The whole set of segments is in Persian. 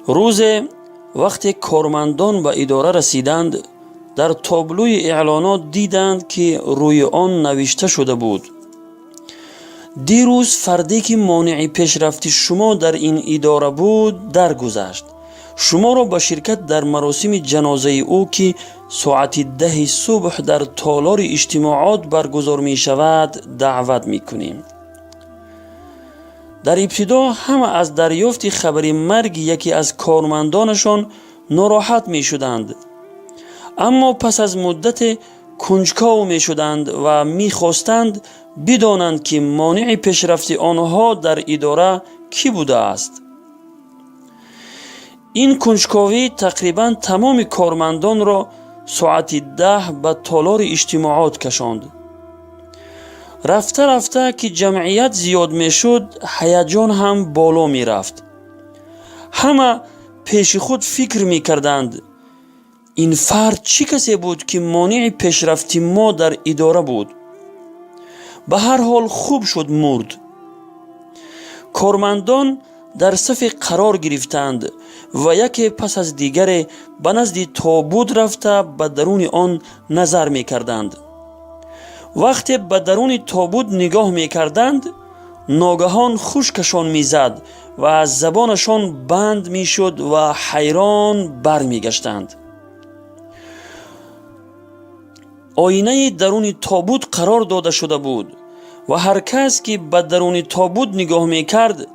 روز وقتی کارمندان به اداره رسیدند، در تابلوی اعلانات دیدند که روی آن نوشته شده بود: دیروز فردی که مانع پیشرفت شما در این اداره بود درگذشت. شما را به شرکت در مراسم جنازه او که ساعت 10 صبح در تالار اجتماعات برگزار می شود دعوت می کنیم. در ابتدا همه از دریافت خبر مرگ یکی از کارمندانشان ناراحت می شدند، اما پس از مدت کنجکاو می شدند و می خواستند بدانند که مانع پیشرفت آنها در اداره کی بوده است. این کنجکاوی تقریبا تمام کارمندان را ساعت 10 به تالار اجتماعات کشاند. رفته رفته که جمعیت زیاد می شد، هیجان هم بالا می رفت. همه پیش خود فکر می کردند این فرد چی کسی بود که مانع پیشرفت ما در اداره بود؟ به هر حال خوب شد مرد. کارمندان در صف قرار گرفتند و یکی پس از دیگر به نزد تابوت رفته به درون آن نظر می کردند. وقتی به درون تابوت نگاه می کردند، ناگهان خشکشان می زد و از زبانشان بند می شد و حیران بر می گشتند. آینه درون تابوت قرار داده شده بود و هر کس که به درون تابوت نگاه می کرد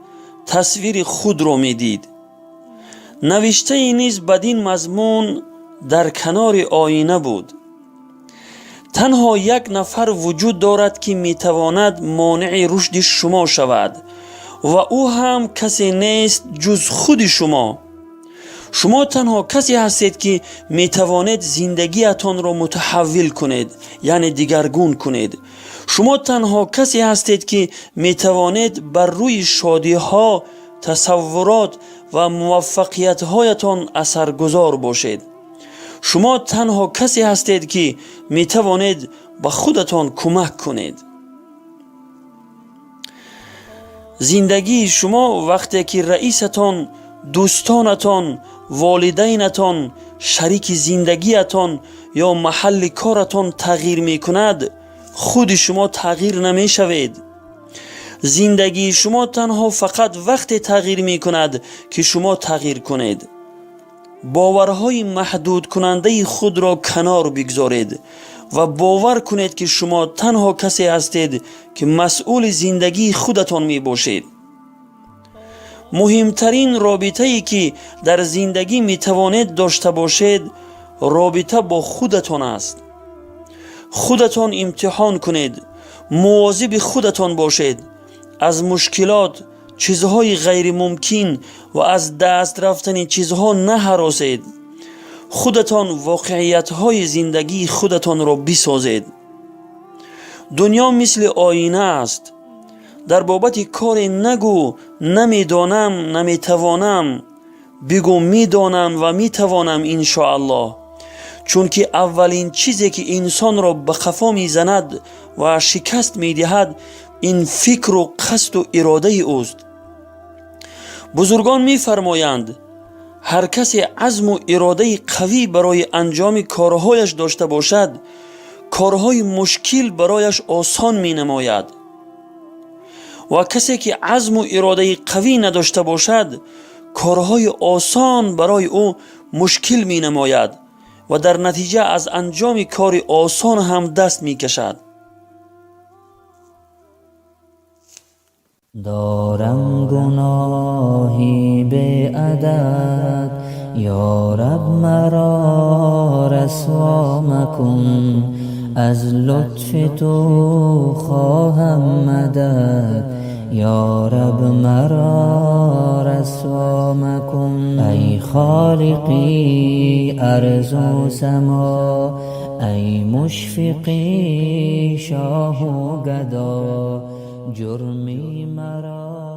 تصویر خود را می دید. نوشته نیز بدین مضمون در کنار آینه بود: تنها یک نفر وجود دارد که می تواند مانع رشد شما شود و او هم کسی نیست جز خود شما. شما تنها کسی هستید که می توانید زندگیتان را متحول کنید، یعنی دیگرگون کنید. شما تنها کسی هستید که می توانید بر روی شادی ها، تصورات و موفقیت هایتان اثرگذار باشید. شما تنها کسی هستید که می توانید به خودتان کمک کنید. زندگی شما وقتی که رئیستان، دوستانتان، والدینتان، شریک زندگیتان یا محل کارتان تغییر می کند، خود شما تغییر نمی شوید. زندگی شما تنها فقط وقت تغییر می کند که شما تغییر کنید. باورهای محدود کننده خود را کنار بگذارید و باور کنید که شما تنها کسی هستید که مسئول زندگی خودتان می باشید. مهمترین رابطه‌ای که در زندگی می توانید داشته باشید رابطه با خودتان است. خودتان امتحان کنید، مواظب خودتان باشید، از مشکلات، چیزهای غیر ممکن و از دست رفتن چیزها نهراسید. خودتان واقعیت‌های زندگی خودتان را بسازید. دنیا مثل آینه است. در بابت کار نگو نمیدانم، نمیتوانم، بگو میدانم و میتوانم انشاءالله. چون که اولین چیزی که انسان را به قفا میزند و شکست میدهد این فکر و قصد و اراده اوست. بزرگان میفرمایند هر کسی عزم و اراده قوی برای انجام کارهایش داشته باشد، کارهای مشکل برایش آسان مینماید و کسی که عزم و اراده قوی نداشته باشد، کارهای آسان برای او مشکل مینماید و در نتیجه از انجام کار آسان هم دست میکشد. دارم گناهی به عدد، یا رب مرا رسوا مکن، از لطف تو خواهم مدد، یا رب مرا رسوا مکن. ای خالقی ارض و سما، ای مشفقی شاه و گدا، جرمی مرا